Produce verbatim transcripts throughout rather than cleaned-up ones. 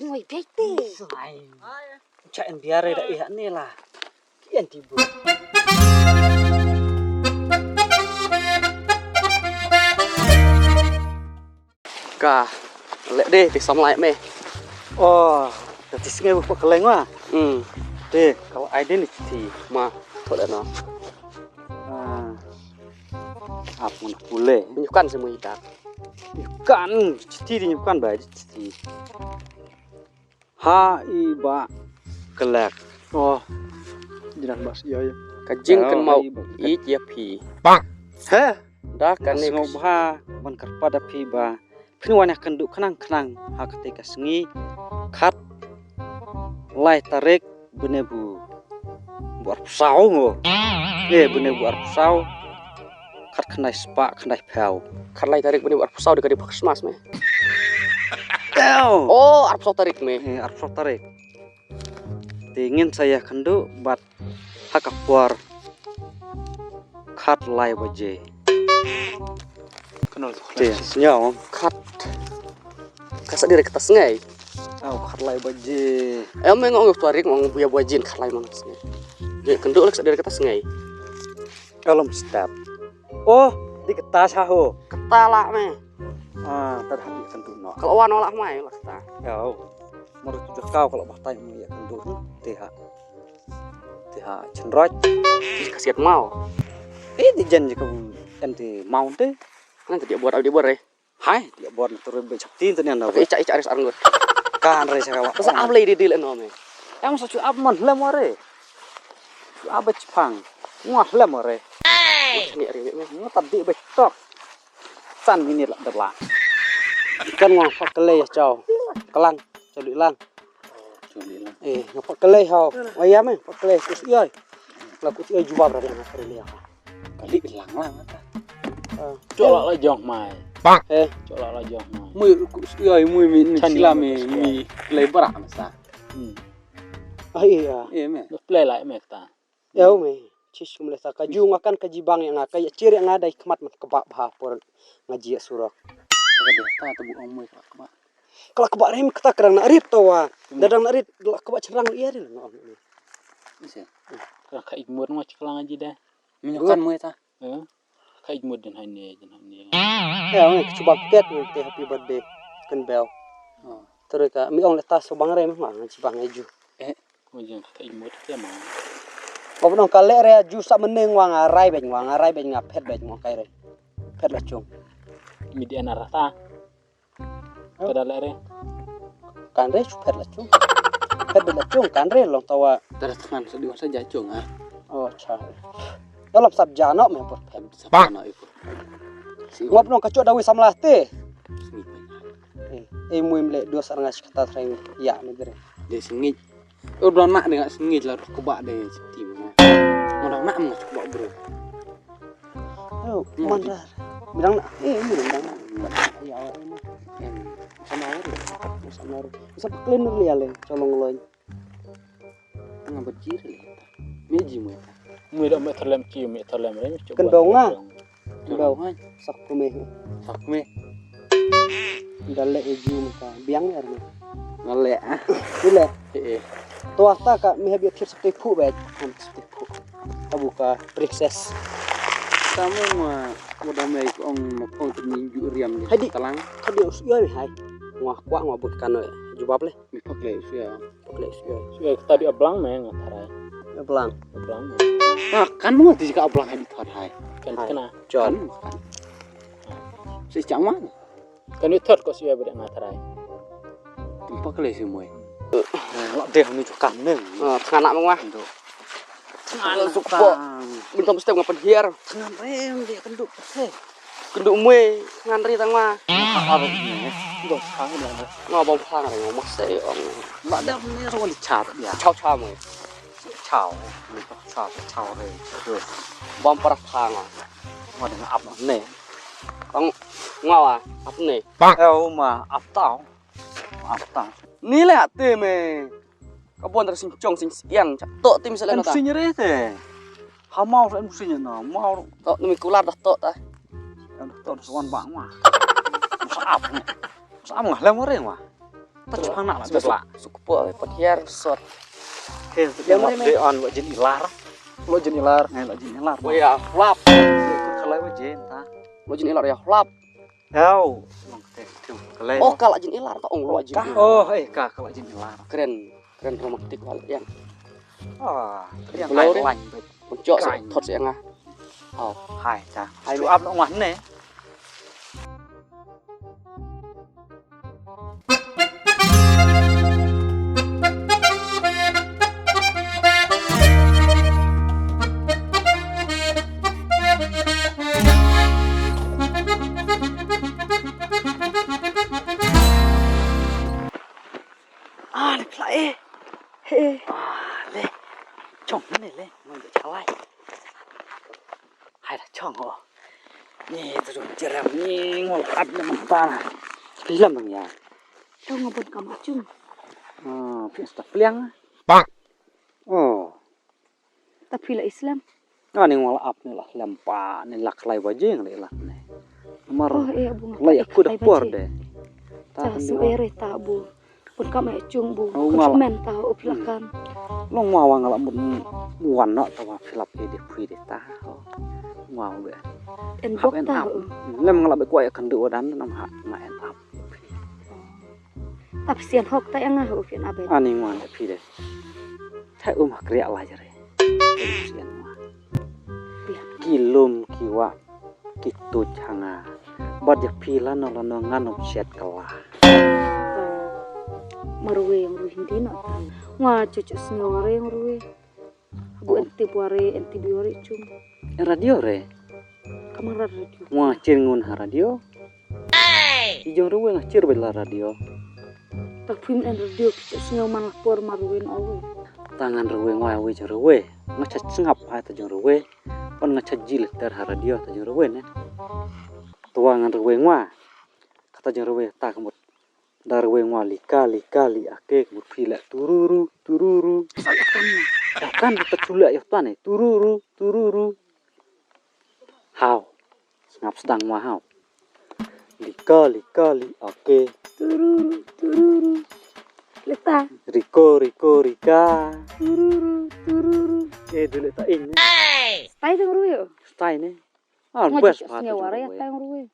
Oi, bek te. Ai. Cha en biare da ih ne la. Ki en ti bu. Ka le de ti sam lai me. Oh, ti snge bu ka leng wa. Hmm. Te kal ai de ni ti ma. Ko le no. Ah. Ap mun pule. Nyukan semua itak. Nyukan ti di nyukan ba ti. Ha i ba kelek. Oh. Jinak bas ya ya. Ka jing kan mau i ya pi. He. Da kan ne ngau ba ban kerpa da pi ba. Phin wan ya kan du kenang kenang ha kate ka sngi. Kat lai tarik bene bu. Bu arphew saw ngo. Eh, bene bu arphew saw. Kat khyndai spah khyndai phew. Kat lai tarik bene bu arphew saw de ka dei Christmas me. Teo. Oh, arphew saw tarik me. Eh, arphew saw tarik. Te ngin sa ïa kynduh bad ha ka por kat lai baje. Te sñiaw kat. Ka sa dei re kata sngi. Aw, kat lai baje. Em, nga ong tarik, nga ong ïa baje kat lai man sngi. Ïa kynduh lak sa dei re kata sngi. Alam step. Oh, di kata sa ho. Kata lah me. Ah, tad hati kynduh no. Kalau wan lah mai lah kata. Ya. Mar tu jaka kalau batai mu ïa kynduh te ha. Te ha chenroj. Ka siat mau. Eh, di jen je ka en te mau te. Kan te dia buat, dia buat re. Hai, dia buat na turun be chaptin te ni anda. Icha icha res arngut. Kan re sa ka. Sa ablei di di le no me. Em sa chu ab man lem ware. Chu ab chpang. Ngwa lem ware. Ni ari me. Ngwa tadi be tok. San minit lah derla. Kan ngwa pak kelei ya chau. Kelang. Chau di lang. Chau di lang. Eh, ngwa pak kelei hau. Oh ya me, pak kelei kus ïai. La kus ïai jubab ra na kare le ha. Kali lang lang ta. Chok la la jong mai. Eh. Chok la la jong mai. Mui kus ïai mui mi ni sila mi mi kelei bra na sa. Hmm. Ah iya. Eh me. Play la me ta. Ïa u me, chish kum lesa ka ju nga kan ka jibang ïa nga ka ïa chir ïa nga dei khmat mat kaba bha por nga ji ïa surok. Ka dei ta ta bu ong mui kaba. Kala kaba rem kata kerang na rit tawa. Da dang na rit la kaba cherang ïa ri nga ong. Ise. Ka ka ik mur nga chiklang ji de. Minyo kan mui ta. Eh. Ka ik mur den hai ne den hai ne. Ïa u me ka chuba ket te happy birthday. Kan bel. Terus ka mi ong leta so bang rem ma nga chibang ïa ju. Eh. Mo jing ka imo te ma. Ba nong ka le re ju sa meneng wa nga rai beng wa nga rai beng nga phet beng wa kai re. Phet la chung. Mi di ana rata. Ka da le re. Kan re chu phet la chung. Phet la chung kan re long tawa. Tara tngan sa di sa ja chung ha. Oh cha. Dalam sab jano me por phet. Sab jano iko. Ngop nong ka chot dawi samla te. Eh, eh muim le dua saranga chkata treng ya ni gre. De singit. Ur bla nak de ngak sngej la ruk kebak de siti ma. Ngak dang nak ngak kebak bro. Ayo, man dah. Bilang nak. Eh, ini bilang nak. Ya, ini. Sama hari. Sama hari. Bisa clean dulu ya le, colong loin. Ngak bajir le. Meji mo. Mo da me thalem ki me thalem re. Kan dong ah. Bau. Sak kume. Sak kume. Dale eju muka biang ni arme. Ngale ah. Ile. Eh. Tua ta ka me habia thir sakte phu be. Sakte phu. Abu ka princess. Tamu ma wada me ong ma pong tu ni ju riam ni. Hadi. Talang. Hadi us yoi hai. Ngwa kwa ngwa but kano jubab le. Mi pak le us ya. Pekle shuwa. Shuwa kita di ablang me nga tharai. Ablang. Ablang me. Ah, kan mo ti ka ablang hai di thot hai. Kan kena. Jon. Si chang ma. Kan di thot ko shuwa bede nga tharai. Pekle si moy. La de ni chu kan ne. Ah, tengah nak mengwa. Tengah suk po. Minta mesti nga penhiar. Tengah rem dia kenduk. Kenduk mui ngan ri tang ma. Nga bom phang re nga ma se ong. Ma dam ne ro ni chat ya. Chau chau mui. Chau. Ni chau chau re. Bom para phang. Ma dang ap ne. Ong nga wa ap ne. Eo ma ap tau. Ap tau. Ni le ate me. Ka bon ra sing chong sing siang cha to tim sele na ta. Sing re te. Ha mau em sing na mau. To ni mi kular dah to ta. Em to so wan ba ma. Sa ap. Sa ap ngah lem re ma. Chang na la bla. Suk po pat hiar sot. He, yang mana de on wa jin ilar. Lo jin ilar. Ngai lo jin ilar. Wa ya lap. Ko khalai wa jin ta. Lo jin ilar ya lap. Yau. Long te tu khalai. Oh, ka la jin ilar ta ong lo jin ilar. Oh, eh ka ka la jin ilar. Kren, kren romantik wal yang. Ah, yang ai lain. Pun chok se thot se nga. Oh, hai ta. Hai tu ap no ngah ne. Ah, le pla eh. He. Ah, le. Chong ne le. Mo chalai. Hai da chong ho. Ni tu tu jerem ni ngol at na mantana. Film bang ya. Chong ngabon kam achung. Ah, phi sta pliang. Bang. Oh. Ta phi la Islam. Ani ngol ap ni la lem pa ni lak lai bajing ni lak ni. Mar. Oh, eh, abu ngap. Lai aku dah por de. Ta sum ere ta abu. Pun kam eh chung bu. Pun men ta o phi la kan. Long wa wa ngala mut wan no ta wa phi lap e de phi de ta. Wa be. En bok ta. Lem ngala be kwa ya kan du dan nam ha nga en ap. Ta phi sian hok ta yang nga ho phi na be. Ani ngwan ta phi de. Ta um ha kriak la jare. Sian ngwan. Ki lum ki wa ki tuj ha nga. Bad ya phi la no la no ngan um siat kala. Marwe yang ruh hindi na ta. Wa cucu sngeware yang ruh. Bu enti buare enti biore chung. Radio re. Kamar radio. Wa chir ngun ha radio. Ijong ruwe nga chir bela radio. Ta phim en radio kichuk sngewman lapor marwe na awe. Tangan ruwe ngwa awe jong ruwe. Nga cha sngap ha ta jong ruwe. Pon nga cha jil ter ha radio ta jong ruwe ne. Tuwa ngan ruwe ngwa. Kata jong ruwe ta kemut. Dar weng wa lika lika li ake mut phi leh tururu tururu. Kan ta chuleh ïa tane tururu tururu. Haw. Sngap sdang wa haw. Lika lika li ake. Tururu tururu. Leta. Riko riko rika. Tururu tururu. Eh dule ta in. Stai dong ruyo. Stai ne. Ah best pa ta. Ngawara ya tang ruwe.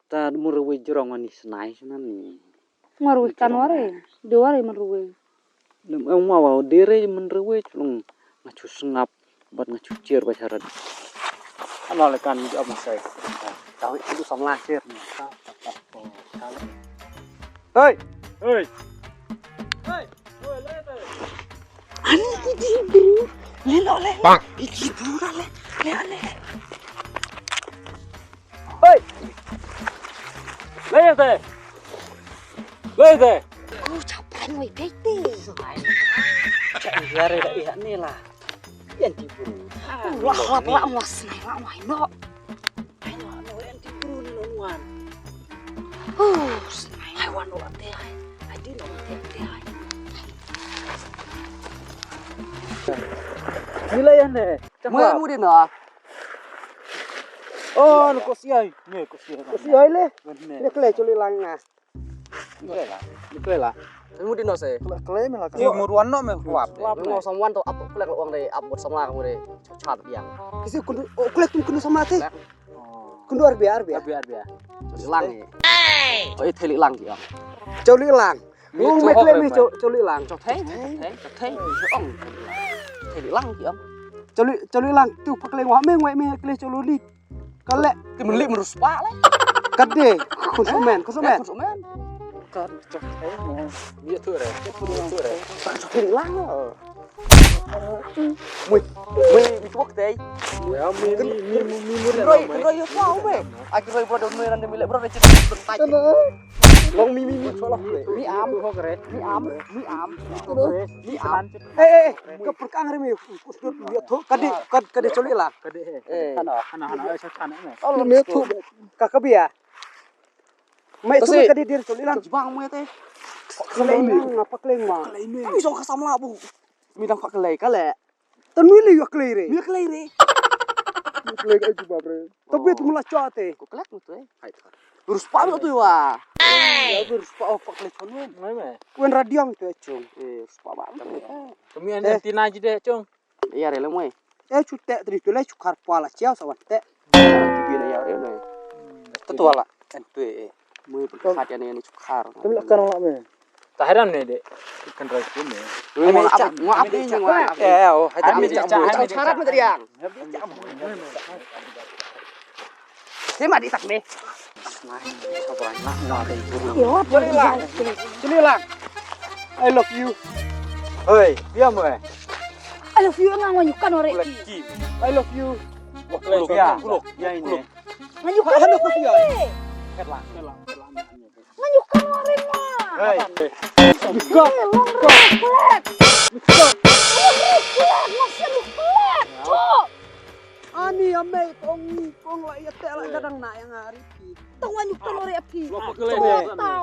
Ta myrwei jrong ani snai snan ni. Myrwei kan ware, de ware myrwei. Dem ong ma wa de re myrwei chlong nga chu sngap bad nga chu chier ba charat. Ano le kan ni am sai. Tawi tu samla chier ni. Hei, hei. Hei. Ani ki ji bru. Le lo le. Bang. Ki ji bru le. Le le. Hei! Lei te! Lei te! Ku chau pan wei pei te. Chau yare da iha ni la. Yan ti bru. La hap la mo snai la mo no. Ai no no yan ti bru ni no wan. Oh, snai. Ai wan no te ai. Ai di no te te ai. Ni la yan ne. Mo mu di no. Oh, no ko siai. Ni ko siai. Ko siai le. Ni kle chuli lang na. Ni kle la. Ni kle la. Mu di no se. Kle me la. Ni mu ruan no me kuap. Kuap no sam wan to ap kle lo ong de ap bot sam la mu de. Chat biang. Kisi kun o kle tum kun sam la te. Kun do arbia arbia. Arbia arbia. Chuli lang ni. Oi theli lang ki ong. Chuli lang. Ngu me kle me chau chau li lang. Chau thei, chau thei, chau thei. Ong. Thei li lang ki ong. Chau li chau li lang tu pa kle ngwa me ngwa me kle chau li. Ka le. Ki mun li mun spa le. Ka de. Kun su men, kun su men. Kun su men. Ka chau thei mo. Ye tu re. Ye tu re. Chau thei li lang. Mui, mui, mi tuak tei. Ya, mi, mi, mi, mi, mi, mi, roi, roi, yo, wow, be. Aki roi, bro, dong, roi, rande, mi, le, bro, roi, cit, bro, tai. Long, mi, mi, mi, cholo. Mi am, mi am, mi am, mi am. Eh, eh, eh, ka perkang re mi, usdut, yo, tu, kade, kad, kade, choli la. Kade, eh. Hana, hana, hana, eh, chana, eh. Oh, mi tu. Ka, ka bia. Mai tu ka dir dir tu ilang. Jibang mai te. Kelai ni ngapa kelai ma. Kelai ni. Ai so ka samla bu. Mi dang pa kelai ka le. Tan mi li yo kelai re. Mi kelai re. Mi kelai ka jibab re. Tapi tu mula cha te. Ko kelak tu eh. Hai thar. Terus pa tu wa. Wer spa oh pak le chon wen. Wen radiang tu chong. Eh, spa ba. Kami an antina jide chong. Ïa re le moi. Eh, chu te tri tu le chu khar pala chiao sa wan te. Ti bi na ïa re ne. Tetua la. En tu eh. Moi pun khat ïa ne ni chu khar. Tum la kan la me. Tahiran ne de. Kan rai tu me. Moi mo ap mo ap ni mo ap. Eh, oh, hajar ni cha mo. Charat me triang. Sima di tak me. Chili lang. Chili lang. I love you. Hei, dia mo eh. I love you nga ngwan yukan ore. Laki. I love you. Kuluk ya. Kuluk ya ini. Nga nyukan ore. Kat lang, kat lang, kat lang. Nga nyukan ore nga. Hei. Go. Long red flag. Long red flag. Masih red flag. Cok. Ani amei kong kong la ya te la kadang na yang hari. Tong nga nyukan ore api. Lo pakalei le.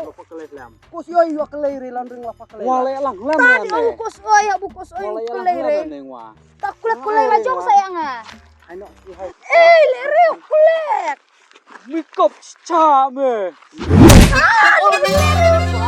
Lo pakalei lem. Kos yoi yoi kalei re lan ring la pakalei. Wa le lang lang. Tadi aku kos oi aku kos oi kalei re. Wa le lang lang ne wa. Tak kulek kulek la jong saya nga. Ai no. Eh, le re kulek. Mikop cha me. Ah, le re.